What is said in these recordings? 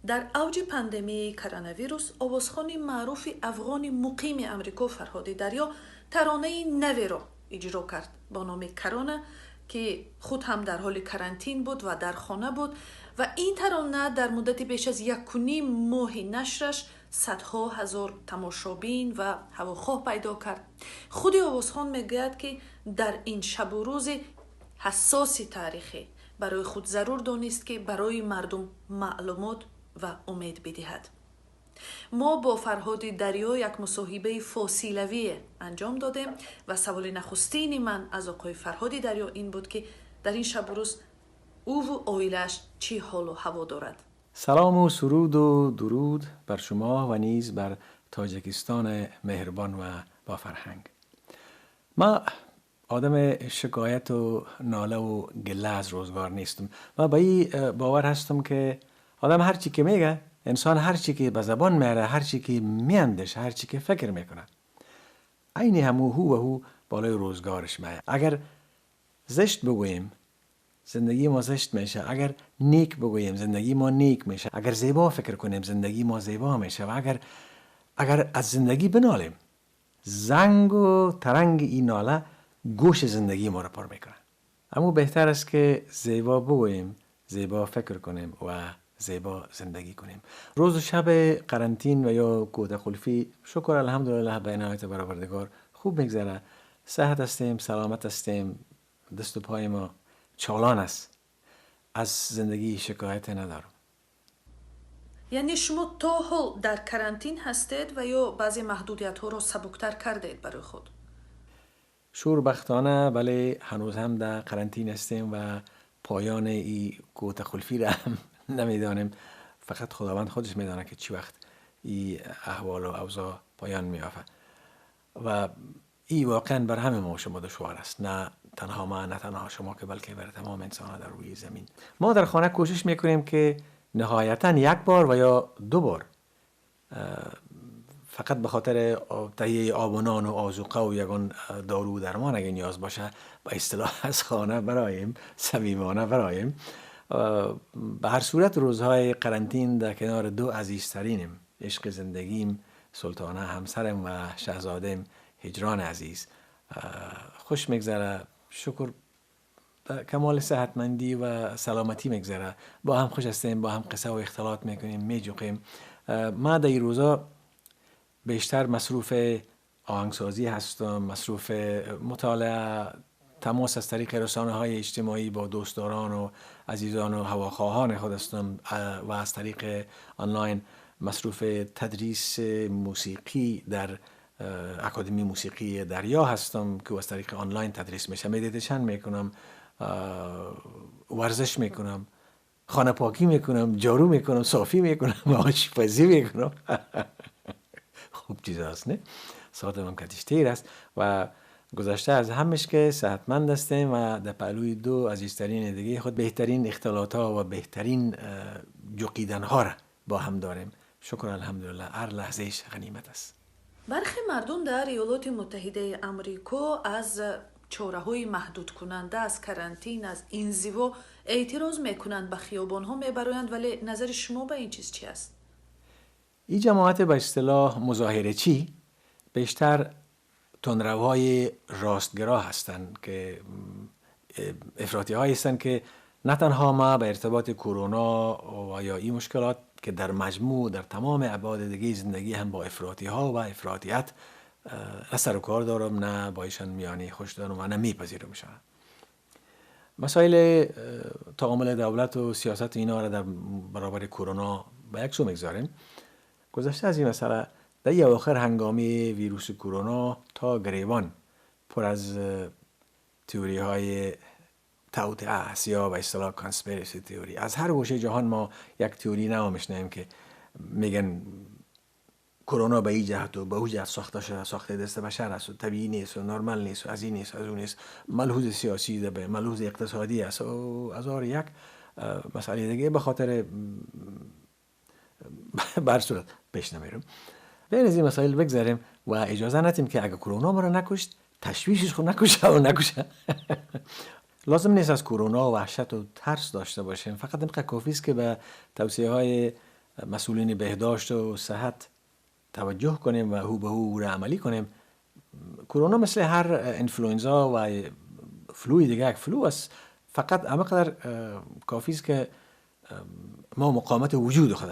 Дар авҷи пандемияи коронавирус овозхони маъруфи афғони муқими Амрико Фарҳоди Дарё таронаи наверо иҷро кард бо номи «Корона», ки худ ҳам дар ҳоли карантин буд ва дар хона буд. Ва ин тарона дар муддати беш аз 1,5 моҳи нашраш садҳо ҳазор тамошобин ва ҳавохоҳ пайдо кард. Худи овозхон мегӯяд, ки дар ин шабу рӯзи ҳассоси таърихӣ барои худ зарур донист, ки барои мардум маълумот ва умед бидиҳад. Мо бо Фарҳоди Дарё як мусоҳибаи фосилавие анҷом додем ва саволи нахустини ман аз оқои Фарҳоди Дарё ин буд, ки дар ин шабу рӯз ӯву оилааш чӣ ҳолу ҳаво дорад. Салом ва суруд ва дуруд бар шумо ва низ бар Тоҷикистони меҳрубон ва бо фарҳанг. Ма одам шикоят ва нола ва гила аз рӯзгор нестам. Ма ба ин бовар ҳастам, ки одам ҳар чӣ ки мега, инсон ҳар чӣ ки ба забон меара, ҳар чӣ ки меандеша, ҳар чӣ ки фикр мекунад, айни ҳаму ҳу ва ҳу болои рӯзгораш меояд. Агар зишт бигӯем, зиндагии мо зишт меша. Агар нек бигӯем, зиндагии мо нек меша. Агар зебо фикр кунем, зиндагии мо зебо меша. Ва агар аз зиндагӣ биналем, зангу таранги ин нола гӯши зиндагии моро пур мекунад. Аммо беҳтар аст, ки зебо бигӯем, зебо фикр кунем ва зебо зиндагӣ кунем. Рӯзу шаби қарантин ва ё кӯтақулфӣ, шукр, алҳамдулиллаҳ, ба инояти Парвардигор хуб мегзара. Саҳат ҳастем, саломат ҳастем, дасту пои мо чолон аст. Аз зиндагӣ шикояте надорам. Яъне шумо то ҳол дар карантин ҳастед ва ё баъзе маҳдудиятҳоро сабуктар кардед барои худ? Шурбахтона, бале, ҳанӯз ҳам дар қарантин ҳастем ва поёни ин кӯтақулфиро ҳам намедонем. Фақат Худованд худаш медонад, ки чӣ вақт ин аҳволу авзоъ поён меёфад. Ва ин воқеан бар ҳама мо шумо душвор аст, на танҳо ман, на танҳо шумо, ки балки бар тамоми инсонҳо дар рӯи замин. Мо дар хона кӯшиш мекунем, ки ниҳоятан як бор ва ё ду бор фақат ба хотири таҳияи об ва нону озуқа ва ягон дору дармон агар ниёз боша, ба истилоҳ аз хона бароем, самимона бароем. Ба ҳар сурат, рӯзҳои қарантин дар канори ду азизтаринем, ишқи зиндагим Султона ҳамсарам ва шаҳзодем Ҳиҷрони азиз, хуш мегзара. Шукр, камоли саҳатмандӣ ва саломатӣ мегзара. Бо ҳам хуш ҳастем, бо ҳам қисса ва ихтилот мекунем, меҷуқем. Ма дар ин рӯзо бештар масруфи оҳангсозӣ ҳастам, масруфи мутолиа, тамос аз тариқи расонаҳои иҷтимоӣ бо дӯстдорон ва азизон ва ҳавохоҳони худ ҳастам ва аз тариқи онлайн масруфи тадриси мусиқӣ дар Академияи мусиқии Дарё ҳастам, ки аз тариқи онлайн тадрис меша. Медитейшн мекунам, варзиш мекунам, хонапокӣ мекунам, ҷору мекунам, софӣ мекунам, ошпазӣ мекунам. Хуб чиз аст, не? Соатам катиш тир аст. Ва гузашта аз ҳамаш, ки саҳатманд ҳастем ва дар паҳлӯи ду азизтарини дигаи худ беҳтарин ихтилотҳо ва беҳтарин ҷуқиданҳоро бо ҳам дорем. Шукр, алҳамдулиллаҳ, ҳар лаҳзаиш ғанимат аст. Бархе мардум дар Иёлоти Муттаҳидаи Амрико аз чораҳои маҳдудкунанда, аз карантин, аз инзиво эътироз мекунанд, ба хиёбонҳо мебароянд. Вале назари шумо ба ин чиз чи аст? Ин ҷамоати ба истилоҳ музоҳирачӣ бештар тундравҳои ростгиро ҳастанд, ки ифротиҳое ҳастанд, ки на танҳо ма ба иртиботи короно ва ё ин мушкилот, ки дар маҷмӯъ дар тамоми абъоди дигаи зиндагӣ ҳам бо ифротиҳо ва ифротият на сару кор дорам, на бо ишон миёнаи хуш дорам ва на мепазирамшон. Масоили таомули давлат ва сиёсат ино ра дар баробари короно ба як су мегзорем. Гузашта аз ин масъала, дар ин охир ҳангоми вируси короно то гиребон пур аз теориҳои توطئه است یا به اصطلاح conspiracy theory. از هر گوشه جهان ما یک تئوری نو میشنویم که میگن کرونا به این جهت و به او جهت ساخته شده، ساخته دست بشر است و طبیعی نیست و نرمال نیست و از این نیست، از اون نیست، ملحوظ سیاسی ده، ملحوظ اقتصادی است و هزار یک مسئله دیگه. به خاطر بر صورت پیش نمیرم. بین از این مسائل بگذاریم و اجازه ندیم که اگه کرونا ما رو نکشت، تشویشش خود نکشه و نکشه. لازم نیست از کرونا وحشت و ترس داشته باشیم. فقط اینقدر کافی است که به توصیه های مسئولین بهداشت و صحت توجه کنیم و هو به هو را عملی کنیم، کرونا مثل هر انفلوئنزا و flu ی دیگه یک flu است. فقط اما قدر کافی است که ما مقاومت وجود خود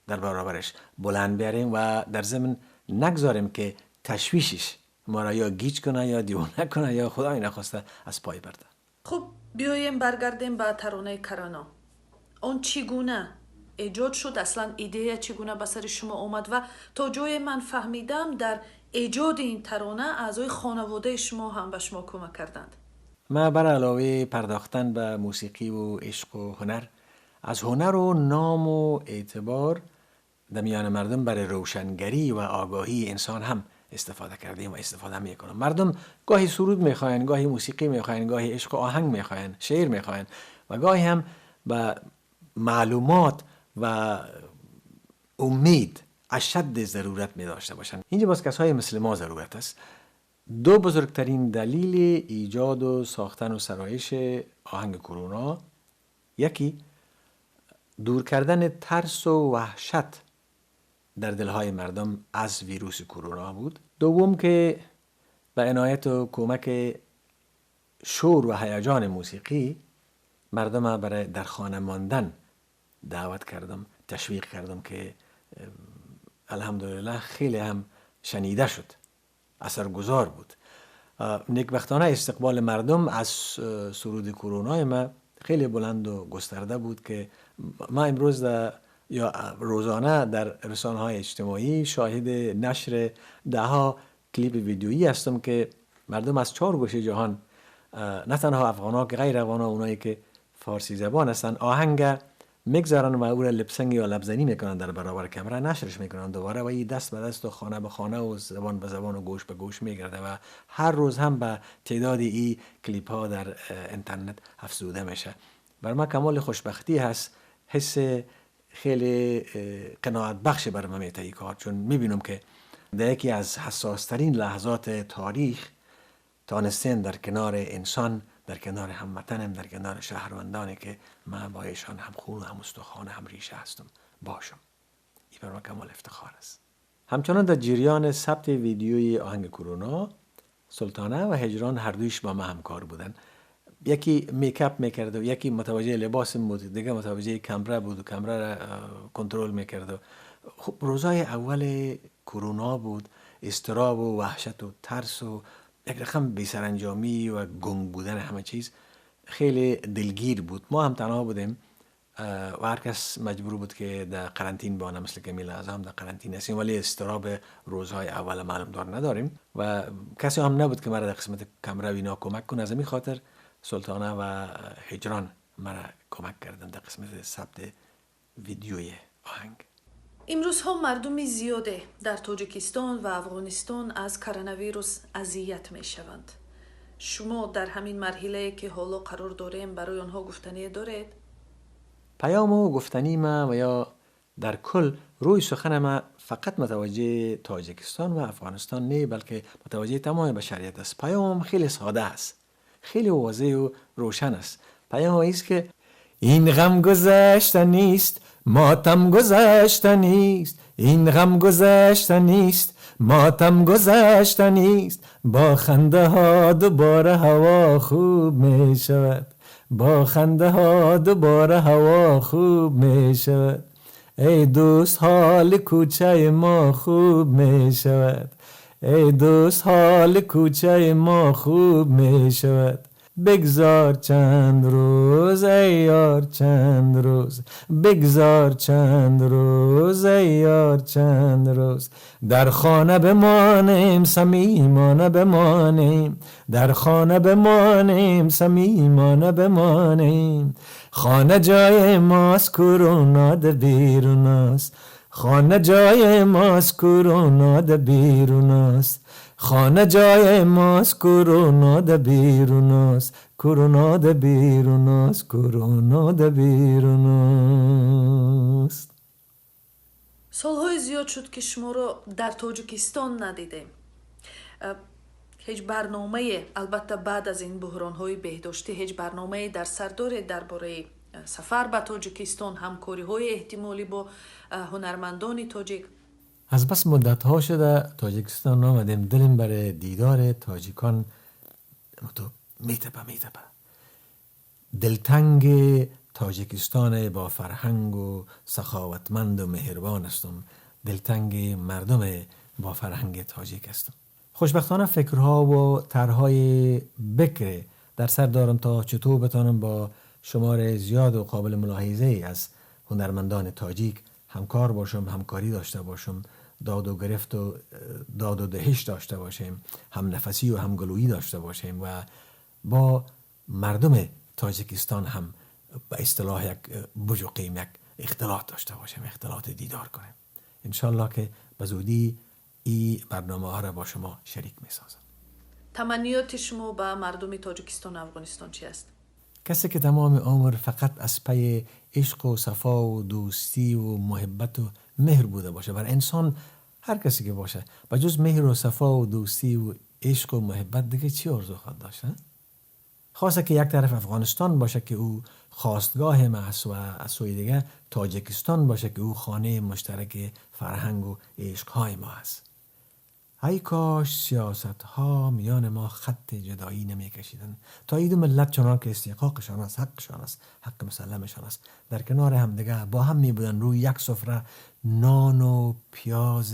در برابرش بلند بیاریم و در ضمن نگذاریم که تشویشش ما را یا گیج کنه یا دیوانه کنه یا خدای نخواسته از پای برده. خب، بیایم برگردیم به ترانه کرونا. آن چگونه ایجاد شد؟ اصلا ایده چگونه به سر شما آمد؟ و تا جای من فهمیدم، در ایجاد این ترانه اعضای خانواده شما هم به شما کمک کردند. ما بر علاوه پرداختن به موسیقی و عشق و هنر، از هنر و نام و اعتبار در میان مردم برای روشنگری و آگاهی انسان هم استفاده کردیم و استفاده میکنم. مردم گاهی سرود میخواین، گاهی موسیقی میخواین، گاهی عشق و آهنگ میخواین، شعر میخواین و گاهی هم به معلومات و امید اشد ضرورت می داشته باشند. اینجا باز کسای مثل ما ضرورت است. دو بزرگترین دلیل ایجاد و ساختن و سرایش آهنگ کرونا، یکی دور کردن ترس و وحشت در دلهای مردم از ویروس کرونا بود. دوم که به عنایت و کمک شور و هیجان موسیقی مردم برای در خانه ماندن دعوت کردم، تشویق کردم که الحمدلله خیلی هم شنیده شد، اثرگذار بود. نیکبختانه استقبال مردم از سرود کرونا ما خیلی بلند و گسترده بود که ما امروز در یا روزانه در رسانه های اجتماعی شاهد نشر دهها کلیپ ویدیویی هستم که مردم از چهار گوشه جهان، نه تنها افغان ها که غیر افغان ها، اونایی که فارسی زبان هستن، آهنگ میگذارن و او را lip sync یا لبزنی میکنن در برابر کمره، نشرش میکنن دوباره و این دست به دست و خانه به خانه و زبان به زبان و گوش به گوش میگرده و هر روز هم به تعداد این کلیپ ها در اینترنت افزوده میشه. بر ما کمال خوشبختی هست، حس خیلی قناعت بخش بر من میته کار، چون میبینم که در یکی از حساس ترین لحظات تاریخ تانستین در کنار انسان، در کنار هموطنم، در کنار شهروندانی که من با ایشان هم خون و هم استخوان هم ریشه هستم باشم. این بر من کمال افتخار است. همچنان در جریان ثبت ویدیوی آهنگ کرونا، سلطانه و هجران هر دویش با ما همکار بودن. یکی makeup میکرد و یکی متوجه لباس بود، دیگه متوجه کمره بود و کمره را کنترل میکرد. خب، روزای اول کرونا بود، اضطراب و وحشت و ترس و یک رقم بیسرانجامی و گنگ بودن همه چیز خیلی دلگیر بود. ما هم تنها بودیم و هر کس مجبور بود که در قرنطین بانه، مثل که می هم در قرنطین هستیم، ولی اضطراب روزهای اول معلوم دار نداریم و کسی هم نبود که مرا در قسمت کمره و اینا کمک کنه. از این خاطر سلطانه و هجران مرا کمک کردن در قسمت ثبت ویدیوی آهنگ. امروزها مردم زیاده در تاجیکستان و افغانستان از коронавирус اذیت می شوند. شما در همین مرحله که حالا قرار داریم برای آنها گفتنی دارید؟ پیام و گفتنی ما و یا در کل روی سخن ما فقط متوجه تاجیکستان و افغانستان نه، بلکه متوجه تمام بشریت است. پیام خیلی ساده است، خیلی واضح و روشن است. پیام است که این غم گذشته نیست، ماتم گذشته نیست، این غم گذشته نیست، ماتم گذشته نیست. با خنده ها دوباره هوا خوب می شود، با خنده ها دوباره هوا خوب می شود. ای دوست، حال کوچه ما خوب می شود، ای دوست، حال کوچه ما خوب می شود. بگذار چند روز ای یار، چند روز، بگذار چند روز ای یار، چند روز. در خانه بمانیم، صمیمانه بمانیم، در خانه بمانیم، صمیمانه بمانیم. خانه جای ماست، کرونا ده بیرون است. خانه جای ماست، کرونا ده بیرون است. خانه جای ماست، کرونا ده بیرون است، کرونا ده بیرون است، کرونا ده بیرون است. солҳои зиёд шуд, ки шуморо дар Тоҷикистон надидем. Ҳеҷ барномае, албатта баъд аз ин буҳронҳои беҳдоштӣ, ҳеҷ барномае дар сар доред дар бораи Сафар ба Тоҷикистон, ҳамкориҳои эҳтимолӣ бо ҳунармандони тоҷик. Аз бас муддатҳо шуда Тоҷикистон омадем, дилем барои дидори тоҷикон то метапа, метапа. Дилтанги Тоҷикистон бо фарҳангу саховатманду меҳрибон ҳастам. Дилтанги мардум бо фарҳанги тоҷик ҳастам. Хушбахтона, фикрҳо ва тарҳҳои бикр дар сар дорам то чутур битонам бо шумори зиёд ва қобили мулоҳиза аз ҳунармандони тоҷик ҳамкор бошам, ҳамкорӣ дошта бошам, доду гирифту доду диҳиш дошта бошем, ҳамнафасӣ ва ҳамгулӯӣ дошта бошем ва бо мардуми Тоҷикистон ҳам ба истилоҳ як буҷуқем, як ихтилот дошта бошем, ихтилоти дидор кунем. Иншаллоҳ ки ба зудӣ ин барномаҳоро ро бо шумо шарик месозам. Таманниёти шумо ба мардуми Тоҷикистон, Афғонистон чи аст? Касе ки тамоми умр фақат аз пайи ишқу сафову дӯстиву муҳаббату меҳр буда боша, бар инсон ҳар касе ки боша, ба ҷуз меҳру сафову дӯстиву ишқу муҳаббат дига чӣ орзу хоҳад дошт? Хоса ки як тараф Афғонистон боша ки ӯ хостгоҳи ма аст ва аз сӯи дига Тоҷикистон боша ки ӯ хонаи муштараки фарҳангу ишқҳои мо аст. Ай кош сиёсатҳо миёни мо хатти ҷудоӣ намекашиданд, то ин ду миллат чунон ки истиҳқоқшон аст, ҳаққшон аст, ҳаққи мусалламашон аст, дар канори ҳамдига бо ҳам мебуданд, рӯи як суфра нону пиёз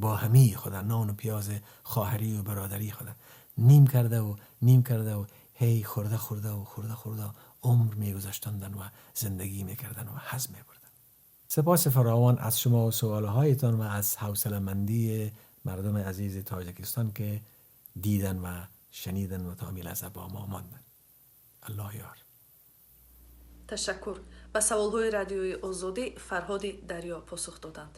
бо ҳамии худа, нону пиёзи хоҳарию бародарии худа ним кардаву ним кардаву ҳей хӯрда хӯрдаву хӯрда хӯрда умр мегузаштонданд ва зиндагӣ мекарданд ва ҳаз мебурданд. Сипоси фаровон аз шумо ва суолҳоятон ва аз ҳавсаламандии мардуми азизи Тоҷикистон ки дидан ва шунидан ва то ҳамин лаҳза бо мо монданд. Аллоҳ ёр. Ташаккур. Ба саволҳои Радиои Озодӣ Фарҳоди Дарё посух доданд.